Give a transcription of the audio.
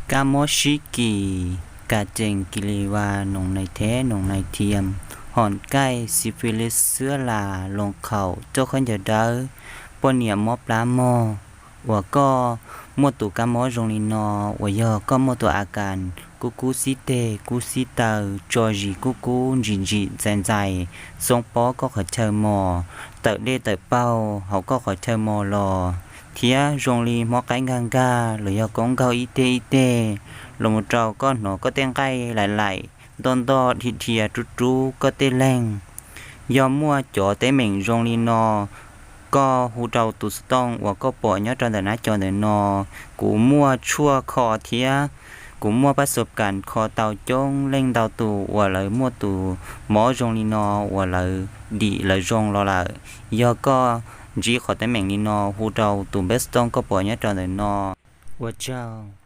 Kab mob sib kis, ka cees kis li vas, noog nais theb, noog nais thiam, hoos kaij, xi fi lis, xwb las, loos khaum, coj khaub ncaws dawb, poj niam mob plab mog, uas koj muaj tus kab mob zoo li no, uas yog koj muaj tus a kas kub kub xib teg kub xib taw, tso zis kub kub ntsim ntsim ntxais ntxais, xoo pob koj qhov chaw mos, tawm dej tawm paug hauv koj qhov chaw mos los, thiab zoo li mob qaib nkag nkag los yog koob nkaug ib teg ib teg, los mus rau koj hnov koj tej nqaij laim laim, ntoj ntoj, dhia dhia, rub rub koj tej leeg. Yog muaj cov teeb meem zoo li no, koj hu rau tus xov tooj uas koj pom nyob rau ntawm nab co ntawm no. Kuv muaj tshuaj kho thiab kuv muaj pab xov kas kho tau coob leej ntau tus uas lawv muaj tus mob zoo li no uas lawv dim lawv zoo los lawm. Yog koj ntsib qhov teeb meem li no, hu rau tus npawb xov tooj koj pom nyob rau ntawm no. Ua tsaug.